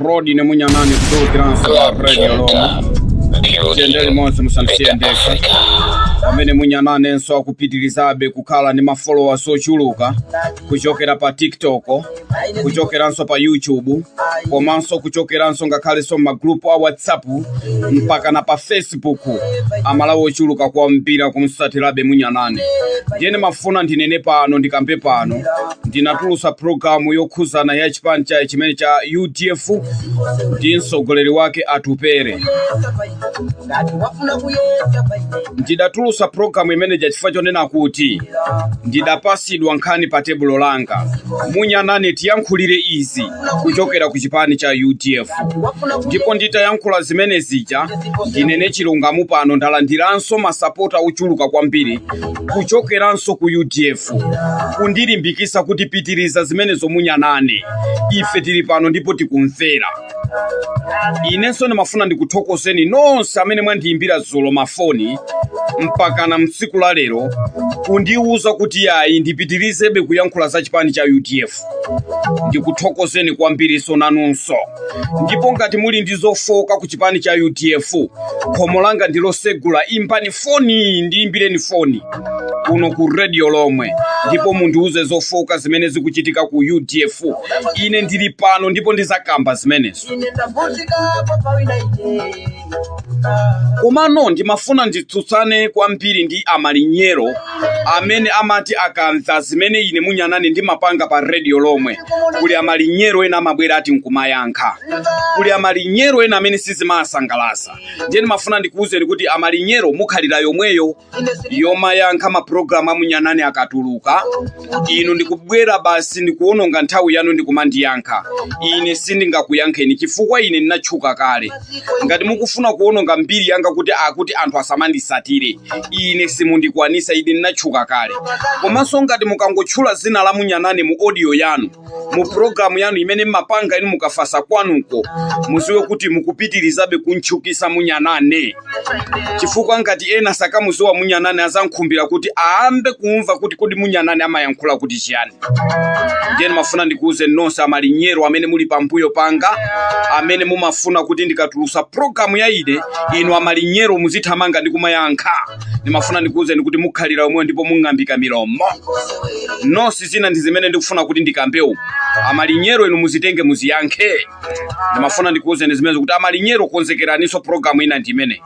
Rodney Munyanani kutulukiranso pa Club Radio Lomwe. Junta, Tiyendere building limodzi musanisiye better ndekha. Africa. Pamene Munyananenso akupitirizabe kukhala ndi mafollowers ochuluka kuchokera pa TikTok, kuchokeranso pa YouTube, komanso kuchokeranso ngakhalenso m'magrupu a WhatsApp mpaka na pa Facebook, Amalawi ochuluka kwambiri kumsatirabe Munyanane. Ndiye mafuna ndinene pano, ndikambe pano, ndinatulusa programu yokhuzana ya chipani cha chimene cha UDF ndi mtsogoleri wake Atupere. Ndidatulusa programu imeneja chifukwa chonena kuti ndidapasidwa nkhani pa tebulo langa: "Munyanane, tiyankhulire izi kuchokera ku chipani cha UDF." Ndipo nditayankhula zimene zija, ndinene chilungamo pano, ndalandiranso masapota ochuluka kwambiri kuchokeranso ku UDF kundilimbikisa kuti pitiriza zimenezo Munyanane, ife tili pano ndipo tikumvera. Inenso ndimafuna ndikuthokozeni nonse amene mwandiyimbira dzulo mafoni mpakana mtsiku la lero kundiwuza kuti yayi, ndipitirizebe kuyankhula za chipani cha UDF. Ndikuthokozeni kwambiriso nanunso. Ndipo ngati muli ndi zofoka ku chipani cha UDF, khomo langa ndilosegula, imbani foni, ndiyimbireni foni kuno ku Radio Lomwe ndipo mundiuze zofoka zimene zikuchitika ku UDF. Ine ndili pano ndipo ndizakamba zimenezo. Komano ndimafuna nditsutsane kwambiri ndi amalinyero amene amati akamva zimene ine Munyanane ndimapanga pa Radio Lomwe, kuli amalinyero ena amabwera ati nkumayankha, kuli amalinyero ena amene sizimasangalasa. Ndiye ndimafuna ndikuwuzeni kuti amalinyero, mukhalira yomweyo yomayankha mapulogalamu amunyanane akatuluka. Inu ndikubwera basi ndikuwononga nthawi yanu ndikumandiyankha. Ine sindingakuyankheni chifukwa ine ndinatchuka kale. Ngati mukufuna kuwononga mbiri yanga kuti akuti anthu asamandisatire, ine simundikwanisa, ine ndinatchuka kale. Komanso ngati mukangotchula zina la Munyanane mu audio yanu, mu programu yanu imene mmapanga inu mukafasa kwanuko, muziwe kuti mukupitirizabe kuntchukisa Munyanane, chifukwa ngati ena sakamuziwa Munyanane azankhumbira kuti ayambe kumva kuti kodi Munyanane amayankhula kuti chiyani. Ndiye ndimafuna ndikuuze nonse amalinyero amene muli pambuyo panga, amene mumafuna kuti ndikatulusa programu ya ine, inu amalinyero muzithamanga ndi kumayankha, ndimafuna ndikuuzeni kuti mukhalira yomweyo ndipo mung'ambika milomo nonse. Zina ndi zimene ndikufuna kuti ndikambewu, amalinyero inu muzitenge muziyankhe. Ndimafuna ndikuuzeni zimenezo kuti amalinyero, konzekeraninso programu ina ndi imene.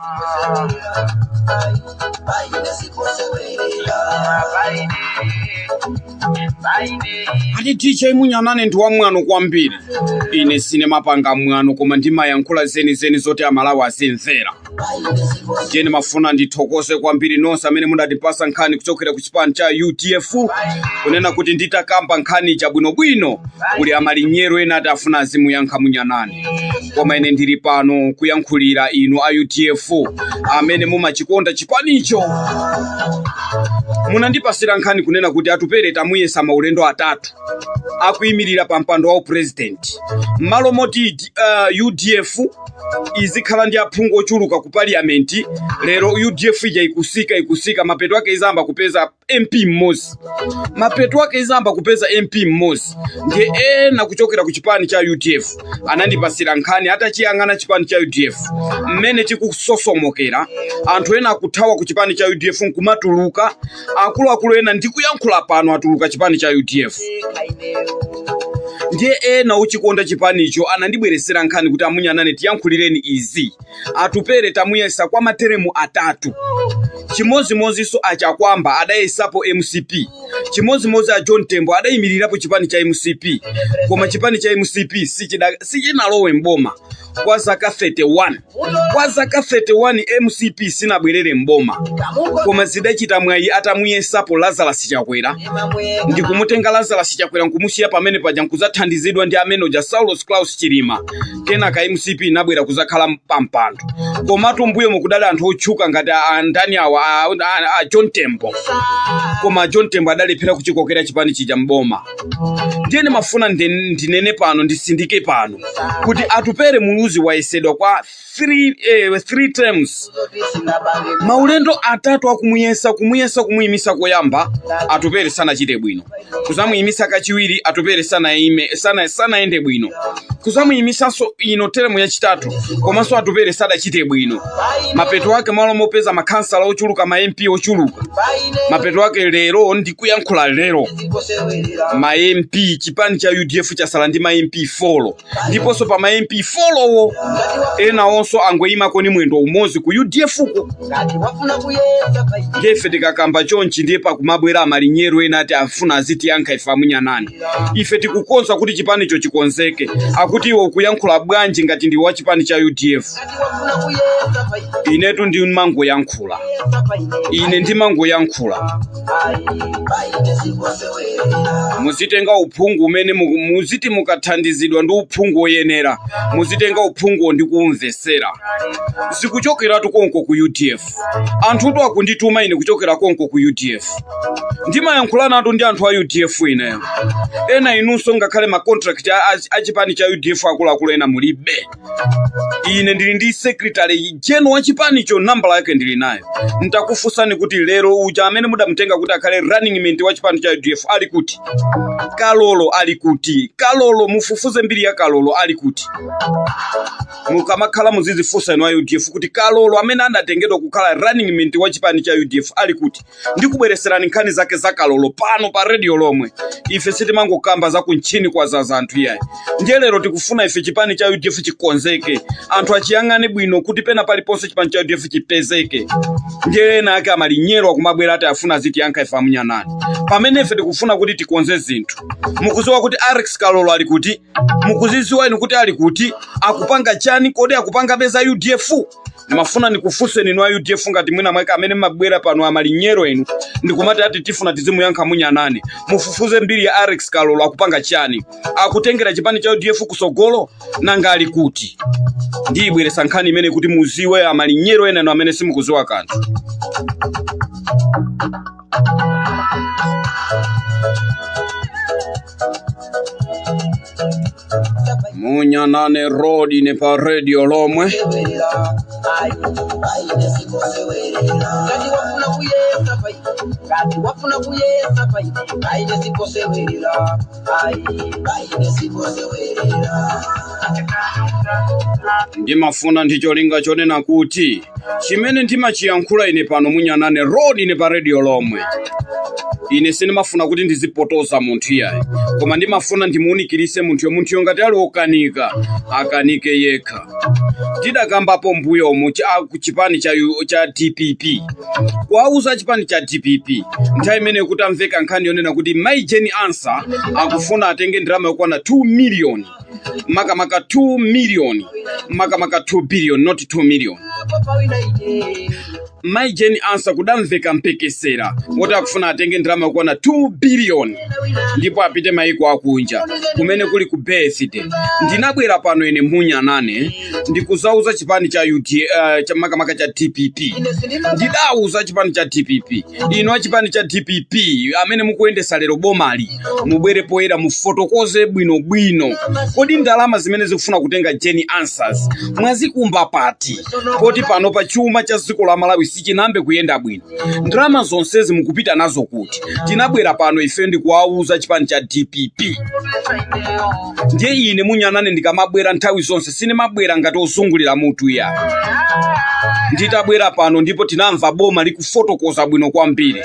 Ati DJ Munyanane ndi wamwano kwambiri. Ine sinemapanga mwano, koma ndimayankhula zenizeni zoti Amalawi azimvera. Ndiye ndimafuna ndithokoze kwambiri nonse amene munatipasa nkhani kuchokera ku chipani cha UDF, kunena kuti nditakamba nkhani chabwinobwino, kuli amalinyero ena ati afuna azimuyankha Munyanane. Koma ine ndili pano kuyankhulira inu a UDF amene mumachikonda chipanicho. Munandipasira nkhani kunena kuti Atupere tamuyesa maulendo atatu akuyimirira pa mpando wa upresident. M'malo moti UDF izikhala ndi aphungu ochuluka ku parliament, lero UDF ija ikusika, ikusika, mapeto ake izamba kupeza MP mmodzi, mapeto ake izamba kupeza MP mmodzi. Ndiye ena kuchokera ku chipani cha UDF anandipasira nkhani atachiyang'ana chipani cha UDF mmene chikusosomokera, anthu ena akuthawa ku chipani cha UDF nkumatuluka, akuluakulu ena ndikuyankhula pano atuluka chipani cha UDF. Ndiye ena uchikonda chipanicho anandibweresera nkhani kuti amunyanane, tiyankhulireni izi: Atupere tamuyesa kwa materemu atatu, chimodzimodzinso achakwamba adayesapo MCP, chimodzimodzi a John Tembo adayimirirapo chipani cha MCP, koma chipani cha MCP sichinalowe mboma kwa zaka 31. Kwa zaka 31 MCP sinabwerere mboma, koma zidachita mwayi atamuyesapo Lazarus Chakwera, ndikumutenga Lazarus Chakwera nkumusiya pamene paja nkuzathandizidwa ndi amenoja Saulos Klaus Chilima. Kenaka MCP inabwera kuzakhala pampando. Komatu mbuyo mukudali anthu otchuka ngati andani awa, a John Tembo, koma John Tembo adalephera kuchikokera chipani chija mboma. Ndiye ndimafuna ndinene pano, ndisindike pano kuti Atupere Muluzi wayesedwa kwa three terms, maulendo atatu akumuyesa, kumuyesa, kumuyimisa koyamba Atupere sanachite bwino, kuzamuyimisa kachiwiri Atupere sanayime, sanayende bwino. Kuzamuyimisanso ino teremu yachitatu, komanso Atupele sadachite bwino. Mapeto ake, malo mopeza makhansala ochuluka, ma MP ochuluka, mapeto ake lero ndikuyankhula lero, ma MP, chipani cha UDF chasala ndi ma MP 4, ndiponso pa ma MP 4 wo ena onso angoyimako ni mwendo umodzi ku UDF ko. Ndiye ife tikakamba chonchi, ndiye pakumabwera amalinyero ena ati afuna azitiyankha ife amunyanani. Ife tikukonza kuti chipanicho chikonzeke. Akuti iwe ukuyankhula bwanji ngati ndi wa chipani cha UDF? Inetu ndimangoyankhula, ine ndimangoyankhula. Muzitenga uphungu umene muziti mukathandizidwa ndi uphungu woyenera, muzitenga uphunguwo ndi kuumvesera. Zikuchokeratu konko ku UDF. Anthutu akundituma ine kuchokera konko ku UDF. Ndimayankhulanatu ndi anthu a UDF ineyo. Ena inunso ngakhale ma contract a chipani cha UDF akuluakulu ena mulibe. Ine ndili ndi secretary general wa chipanicho, nambala yake ndili nayo. Ntakufunsani kuti lero uja amene mudamutenga kuti akhale running mate wa chipani cha UDF ali kuti? Kalolo ali kuti? Kalolo, mufufuze mbiri ya Kalolo, ali kuti? Mukamakhala muzizifunsa inu a UDF kuti Kalolo amene anatengedwa kukhala running mate wa chipani cha UDF ali kuti? Ndikubwereserani nkhani zake za Kalolo pano pa radio lomwe. Ife sitimangokamba za kuntchini kwa zaza anthu iyayi. Ndiye lero tikufuna ife chipani cha UDF chikonzeke, anthu achiyang'ane bwino kuti pena paliponse chipani cha UDF chipezeke. Ndiye ena ake amalinyero akumabwera ati afuna azitiyankha ife amunyanani, pamene ife tikufuna kuti tikonze zinthu. Mukuziwa kuti Alex Kalolo ali kuti? Mukuziziwa inu kuti ali kuti? Akupanga chani? Kodi akupanga peza UDF? Ndimafuna ndikufunseni inu a UDF, ngati mwina mwake amene mabwera pano amalinyero inu ndikumati ati tifuna tizimuyankha munyanani, mufufuze mbiri ya Alex Kalolo, akupanga chani? Akutengera chipani cha UDF kusogolo? Nanga ali kuti? Ndiyibweresa nkhani imene kuti muziwe, amalinyero enanu amene simukuziwa kanthu. Munyanane Road ne pa radio lomwe. Ngati wafuna kuyesa paine, paine sikosewera ayi, paine sikosewera. Ndimafuna ndi cholinga chonena kuti chimene ndimachiyankhula ine pano Munyanane Road ine pa radio lomwe, ine sindimafuna kuti ndizipotoza munthu iyayi, koma ndimafuna ndimuwunikirise munthuyo. Munthuyo ngati ali wokanika, akanike yekha. Tidakambapo mbuyomu ku chipani cha DPP, kuwauza chipani cha DPP nthawi imene kuti amveka nkhani yonena kuti Mai Jane Ansah akufuna atenge ndalama yokwana 2 million, makamaka 2 million, makamaka 2 billion, not 2 million. Mai Jane Ansah kudamveka mpekesera woti akufuna atenge ndalama yokwana 2 billion ndipo apite maiko akunja kumene kuli ku birthday. Ndinabwera pano ine Munyanane ndikuzauza chipani cha UD, cha makamaka cha DPP. Ndidauza chipani cha DPP, inu a chipani cha DPP amene mukuyendesa lero bomali, mubwere poyera mufotokoze bwinobwino, kodi ndalama zimene zikufuna kutenga Jane Ansah mwazikumba pati, poti pano pa chuma cha dziko la Malawi sichinambe kuyenda bwino? Ndalama zonsezi mukupita nazo kuti? Tinabwera pano ife ndikuwauza chipani cha DPP. Ndiye ine Munyanane ndikamabwera nthawi zonse sindimabwera ngati ozungulira mutu ya. Nditabwera pano ndipo tinamva boma likufotokoza bwino kwambiri,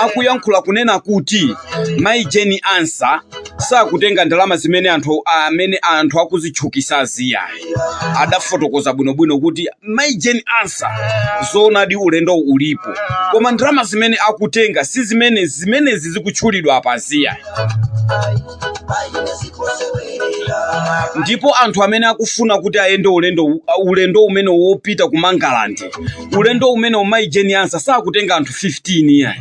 akuyankhula kunena kuti Mai Jane Ansah sakutenga ndalama zimene anthu amene anthu akuzitchukisa ziyayi. Adafotokoza bwinobwino kuti Mai Jane Ansah zoonadi ulendo ulipo, koma ndalama zimene akutenga si zimene zimenezi zikutchulidwa apa ziyayi. Ndipo anthu amene akufuna kuti ayende ulendo, ulendo umene wopita ku Mangalande, ulendo umene Mai Jane Ansah sakutenga anthu 15 yayi,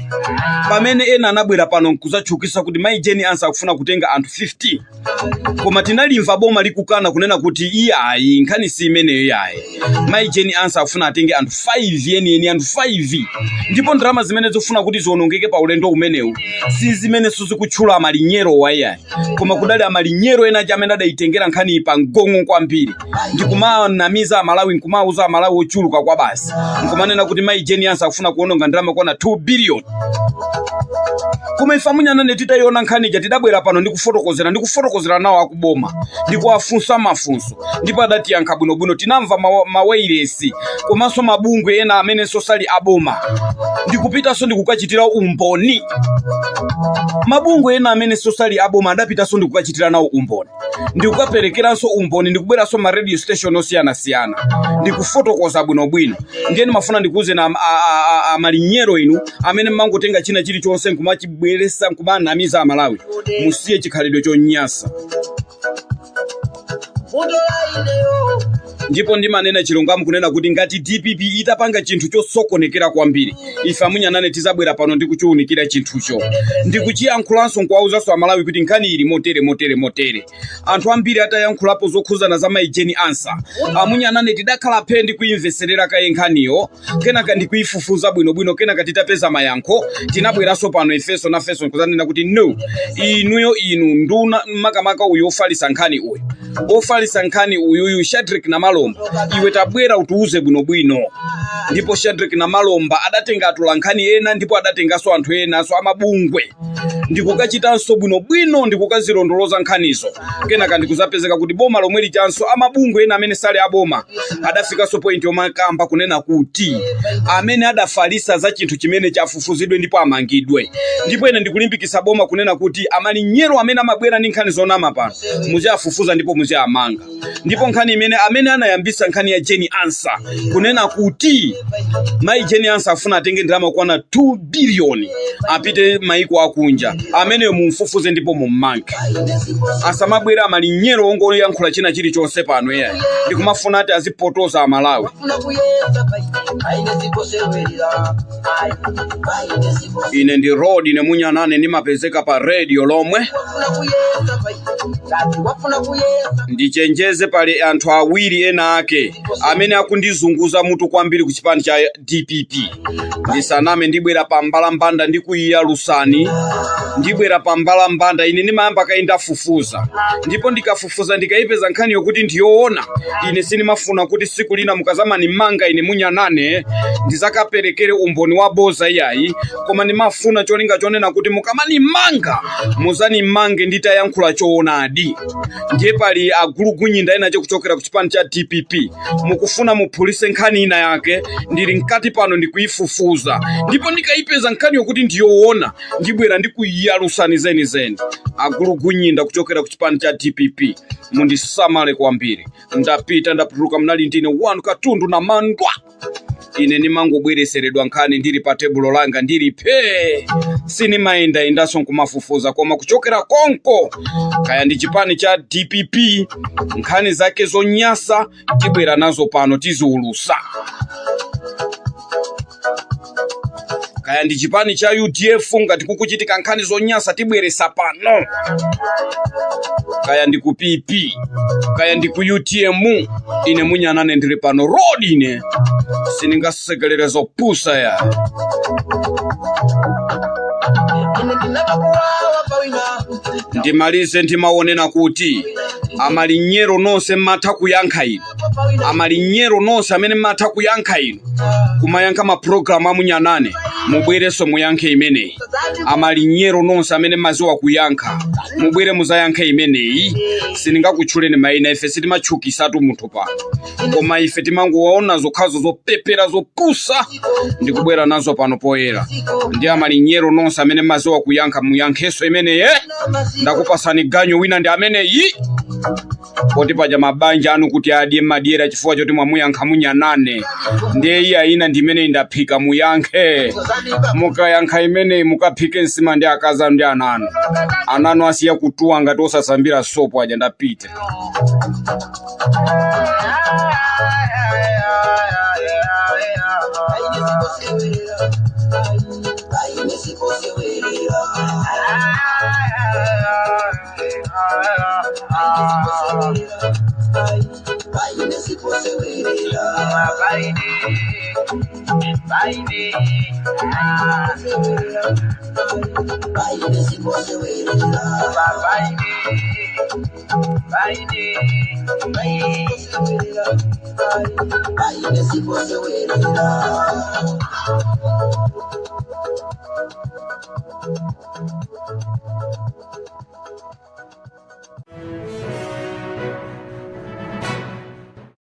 pamene ena anabwera pano nkuzatchukisa kuti Mai Jane Ansah akufuna kutenga anthu 15. Koma tinalimva boma likukana kunena kuti iyayi, nkhani si imeneyo yayi, Mai Jane Ansah akufuna atenge anthu 5 yeniyeni, anthu 5, ndipo ndalama zimene zikufuna kuti ziwonongeke pa ulendo umenewu si zimenenso zikutchula amalinyero wayayi. Koma kudali amalinyero ena aja amene adayitengera nkhani pa mgongo kwambiri ndikumanamiza Amalawi, nkumauza Amalawi ochuluka kwa basi, nkumanena kuti Mai Jane Ansah akufuna kuononga ndalama kwana 2 billion. Koma ife amunyanane titayiona nkhani ija tidabwera pano ndikufotokozera, ndikufotokozera nawo akuboma, ndikuwafunsa mafunso, ndipo adatiyankha bwinobwino. Tinamva mawairesi komanso mabungwe ena amenenso sali aboma, ndikupitanso ndikukachitira umboni. Mabungwe ena amenenso sali aboma adapitanso ndikukachitira nawo umboni, ndikukaperekeranso umboni, ndikubweranso ma radio station osiyanasiyana ndikufotokoza bwinobwino. Ndiye ndimafuna ndikuwuzeni amalinyero inu amene mmangotenga china chilichonse nkumachibweresa nkumanamiza Amalawi, musiye chikhalidwe chonyasa. Vuto la ineyo. Ndipo ndimanena chilungamo kunena kuti ngati DPP itapanga chinthu chosokonekera kwambiri, ife amunyanane tizabwera pano ndi kuchiwunikira chinthucho ndikuchiyankhulanso nkuwawuzanso Amalawi kuti nkhani ili motere, motere, motere. Anthu ambiri atayankhulapo zokhuzana za mayi Jane Ansah, amunyanane tidakhala phe ndi kuyimveserera kaye nkhaniyo, kenaka ndikuyifufuza bwinobwino. Kenaka titapeza mayankho tinabweranso pano ifenso nafenso nkuzanena kuti no, inuyo inu nduna, makamaka uyu ofalisa nkhani uyu, ofalisa nkhani uyuyu Shadrick Namalomba, iwe tabwera utiuze bwinobwino. Ndipo Shadrick Namalomba adatenga atula nkhani ena, ndipo adatenganso anthu enanso amabungwe ndikukachitanso bwinobwino ndikukazilondoloza nkhanizo. Kenaka ndikuzapezeka kuti boma lomwe lichanso amabungwe ena amene sali aboma adafikanso point yomakamba kunena kuti amene adafalisa za chinthu chimene chafufuzidwe ndipo amangidwe. Ndipo ine ndikulimbikitsa boma kunena kuti amalinyero amene amabwera ndi nkhani zonama pano muziafufuza ndipo muziamanga. Ndipo nkhani imene amene anayambisa nkhani ya Jane Ansah kunena kuti mayi Jane Ansah afuna atenge ndalama kwana 2 billion apite maiko akunja, ameneyo mumfufuze ndipo mummange. Asamabwera amalinyero ongoyankhula china chilichonse pano iyayi ndikumafuna ati azipotoza Amalawi. Wafuna kuyesa paine siposewerera ai paine sipo. Ine ndi Rod Nemunyanane, ndimapezeka pa radio lomwe. Wafuna kuyesa paine ngati wafuna kuyesa. Ndichenjeze, pali anthu awiri ena ake amene akundizunguza mutu kwambiri ku chipani cha DPP. Ndisaname, ndibwera pa mbalambanda ndikuyiyalusani, ndibwera pa mbalambanda. Ine ndimayamba kayi ndafufuza, ndipo ndikafufuza ndikayipeza nkhani yokuti ndiyoona, ine sindimafuna kuti siku lina mukazamani manga ine munyanane ndizakaperekere umboni waboza iyayi, koma ndimafuna cholinga chonena kuti mukamanimanga muzanimange nditayankhula choonadi. Ndiye pali agulugunyinda ena kuchokera ku chipani cha DPP mukufuna muphulise nkhani ina yake, ndili mkati pano ndikuyifufuza, ndipo ndikayipeza nkhani yokuti ndiyoona ndibwera ndikuyiyalusani zenizeni. Agulugunyinda kuchokera ku chipani cha DPP, mundisamale kwambiri. Ndapita, ndaputuluka. Mnali ndine wanu Katundu na Mandwa. Ine ndimangobwereseredwa nkhani ndili pa tebulo langa, ndili phe, sinimayendayendanso nkumafufuza. Koma kuchokera konko, kaya ndi chipani cha DPP, nkhani zake zonyasa tibwera nazo pano tiziulusa. Kaya ndi chipani cha UDF, ngati kukuchitika nkhani zonyasa tibweresa pano. Kaya ndi ku PP, kaya ndi ku UTM, ine munyanane ndili pano Rod. Ine sindingasekelere zopusa ya. Ine ndinakakuwawa pawina. Ndimalize ndimaonena kuti amalinyero nonse mmatha kuyankha inu, amalinyero nonse amene mmatha kuyankha inu, kumayankha mapulogalamu amunyanane, mubwerenso muyankhe imeneyi. Amalinyero nonse amene maziwa kuyankha, mubwere muzayankhe imeneyi. Sindingakutchuleni mayina, ife sitimatchukisatu munthu pano, koma ife timangowaona zokhazo zopepera zopusa ndikubwera nazo pano poyera. Ndi amalinyero nonse amene maziwa kuyankha, muyankhenso imeneyi. Ndakupasani ganyo wina ndi ameneyi, poti paja mabanja anu kuti adye madyera chifukwa choti mwamuyankha munyanane. Ndiye iye ayina ndi imeneyi ndaphika, muyankhe. Mukayankha imeneyi mukaphike nsima ndi akazi anu ndi ana anu. Ana anu asiya kutuwa ngati osasambira sopo aja. Ndapita. Paine siposewerera paine siposewerera paine siposewerera Paine, paine, paine siposewerera paine, paine, paine siposewerera paine siposewerera.